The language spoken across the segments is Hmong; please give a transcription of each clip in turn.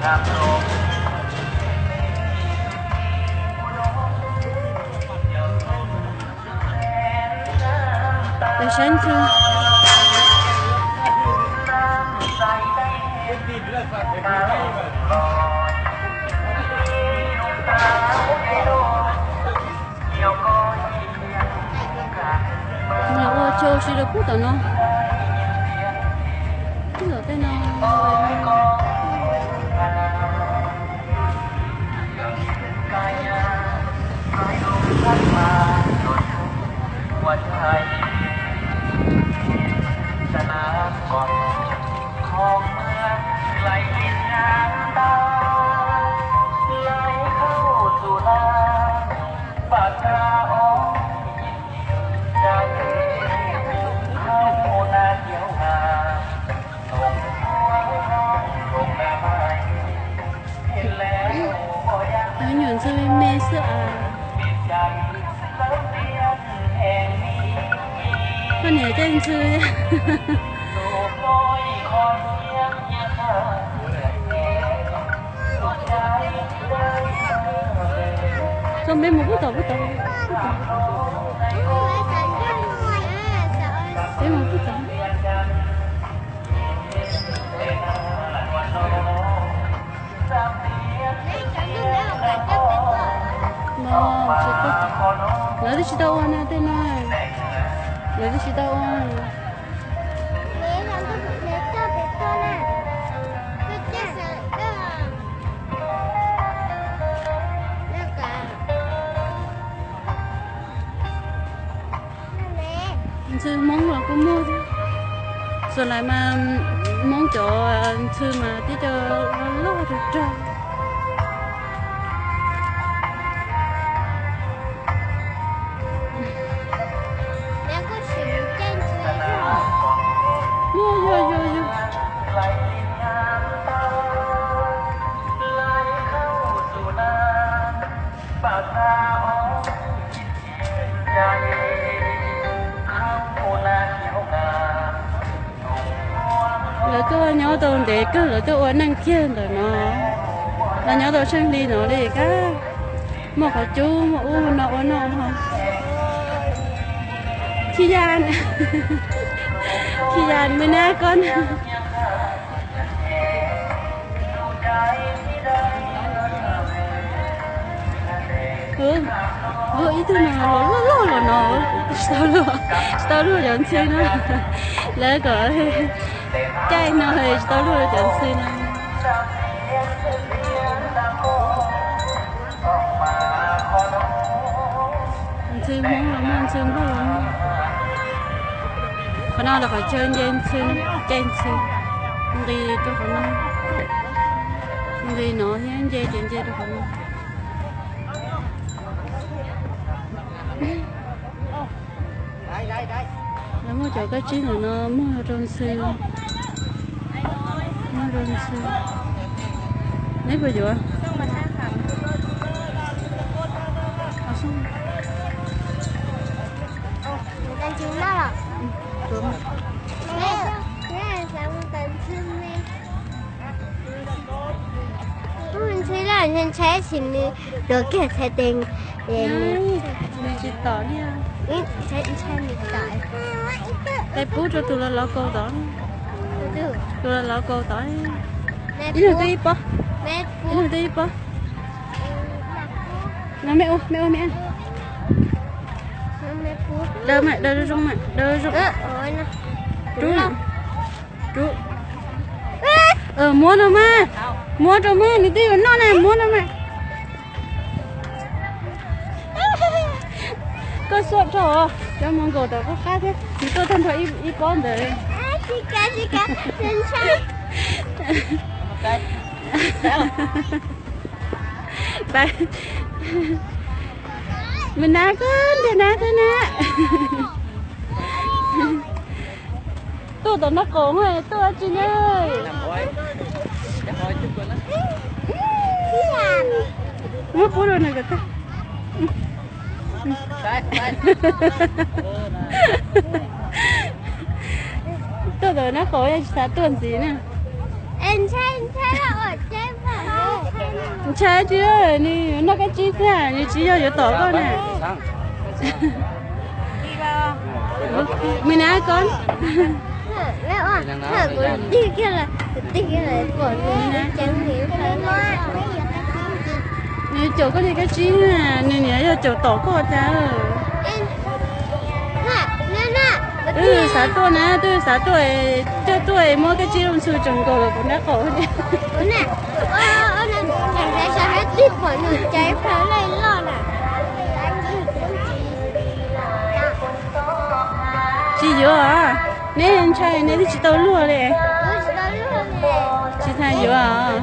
Peb saib ntxhw. Nws ua chaw ua si rau pub tom no. Pub tom tej no. Nyuam ntxhw me xwb as. Koj niam caij ntxhw. Koj peb mus pub tom pub tom. Peb mus pub tom. Lawv twb tsis tau ua na tej no. Lawv twb tsis tau ua. Ntxhw Hmoob los kuj muaj thiab. Xuas lais mas Hmoob cov ntxhw mas tib co loj rog rog. Yog, yog, yog, yog. Lawv tuaj nyob tau ntev kawg, lawv tuaj ua neej kiag ntawm no. Lawv nyob tau tsheej hli no li kab, muaj qhov cub, muaj ub no ua no ho. Khi ya, khi ya me nab koj na. Ib tug no los loj loj los no, tsis tau luaj, tsis tau luaj cov ntxhw no. Lawv kom caij no tsis tau luaj cov ntxhw no. Ntxhw Hmoob los muaj, ntxhw Nplog los muaj. Qhov no los qhov chaw nce ntxhw, caij ntxhw. Nqis rau qhov no, nqis no thiab nce ces nce rau qhov no. Lawv muaj cov kab tsib ntawm no muag rau ntxhw, muag rau ntxhw. Neb puas yuav? Ntshai lawm, ntshai ntshai sim nws tuav kiag txhais tes. Nws tsis tom li. Ntshai nws tom. Peb pub rau tus los lov kaus tod. Tus los lov kaus tod. Ib leeg twb ib pob. Ib leeg twb ib pob. No mej ua, mej ua mej. Daws mas, daws zoo mas, daws zoo. Rub, rub. Muab no mas, muab rau mas, nws twb yuav noj na, muab no mas. Koj xuaj rau, cov mus nkaum tom koj qab thiab, nws tuaj tag nrho ib pob ntawd. Me nab koj ntiag nab koj na. Tuaj tom nraub qaum tuaj dab tsi na? Muab pub rau nws kom tag. Tuaj tom nraub qaum tsis xav tuaj ntxiv na. Ntshai tsis, nws noj kab tsib xwb, nws tsis yog yuav tom koj na. Mày nè con. Nws caum koj li kab tsib na, nws niam yog caum tom koj cas. Twb xav tuaj na, twb xav tuaj, coj tuaj muab kab tsib lub ntxhw tsoom nkaus los kuv nrab qaum. Tsis yuav, neb ntshai neb twb tsis tau luag li. Tsis tau yuav.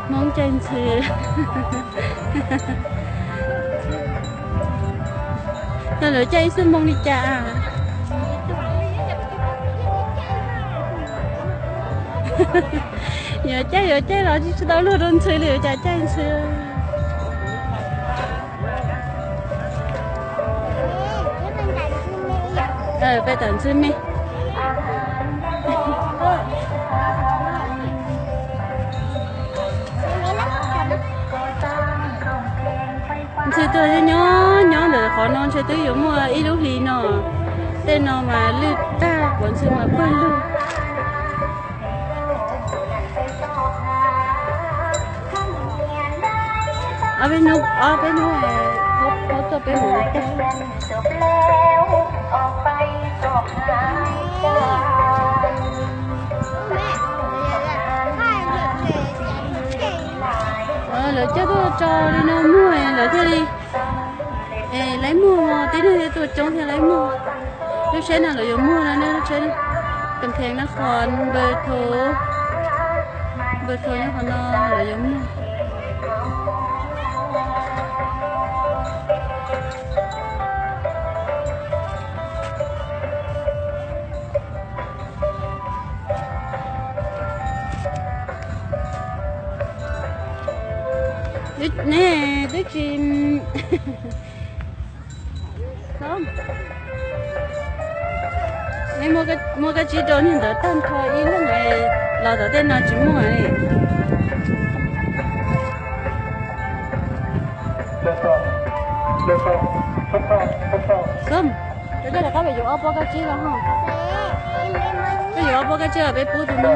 Hmoob caij ntxhw. No lawv caij ib xuab moos li cas? Yuav caij yuav caij los tsis tau luag rau ntxhw li, yuav cas caij ntxhw. Peb tom ntxhw me. Ntxhw tuaj nyob nyob ntawm qhov no ntshe twb yuav muaj ib lub hlis no. Tej no mas lwj tag, quav ntxhw mas pawg lug. Ob peb hnub, ob peb hnub, peb tuaj peb mus tag. Lawv coj tuaj tso li no muag lawv thiaj li, es lawv muag, tib neeg thiaj tuaj coob thiaj lawv muag. Lub tsheb no lawv yuav muag no ne, lub tsheb, kem pheev no qhov npawg thaum, npawg thaum nyob qhov no lawv yuav muag. Nej twb tsis, nej muaj kab tsib rau niag ntawd tag nrho ib leeg los tom tej no tsis muaj li. Xom, koj rov qab pem yuav ob pob kab tsib los ho. Koj yuav ob pob kab tsib los peb pub tus no.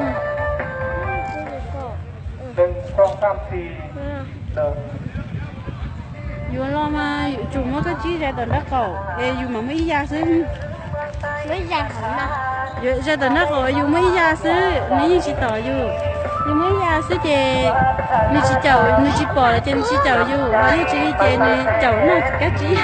Yuav los mas tsum muab kab tsib zais tom nraub qaum es yus mam muab ib ya xwb. Zais tom nraub qaum yus muab ib ya xwb, nws yeej tsis tom yus. Yus muab ib ya xwb ces nws tsis caum, nws tsis pom lawm ces nws tsis caum yus, ho yog tsis li ces nws caum noj kab tsib.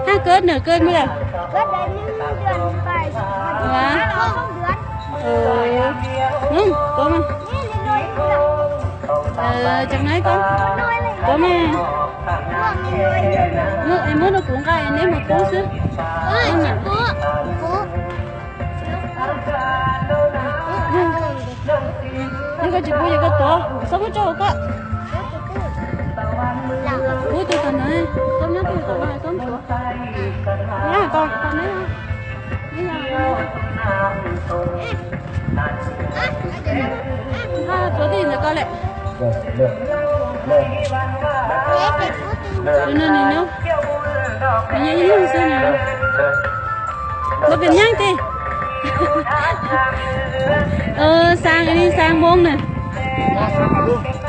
Haj kod nws kod muaj lawm. Ua, kod mas, cov nai kod, kod mas, muab rau kuv nqa neb mus pub xwb. Yog koj tsis pub ces koj tuav, Xoob muab rau koj. Pub tus tom no, Xoob nyob tus tom no, Xoob tuav. Nyob tom no, neb, neb, nqa tuav tij ntawd koj lawm. Tus no nws nyob, nws nyob ib leeg xwb no. Npawg Pem Nyeej ces, Xaas li Xaas Npoo na,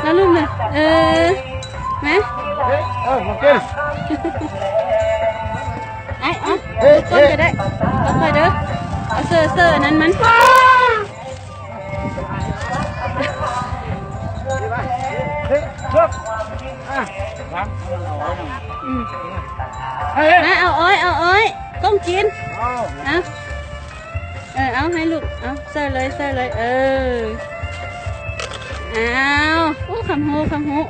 Nab Lug na, mas, koj cov dab, koj qhov dab, xwb xwb nan mas. Ê, ê. Má, au ối, au ối, koob kiv. Au. Au. Ê, au, hai lub, au, xawj lawv, xawj lawv, ê. Au, ub, qhov muv, qhov muv.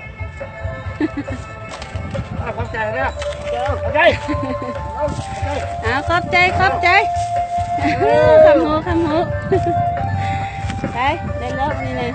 Au, qhov cai, qhov cai. Qhov muv, qhov muv. Đấy, đây lớp này nè.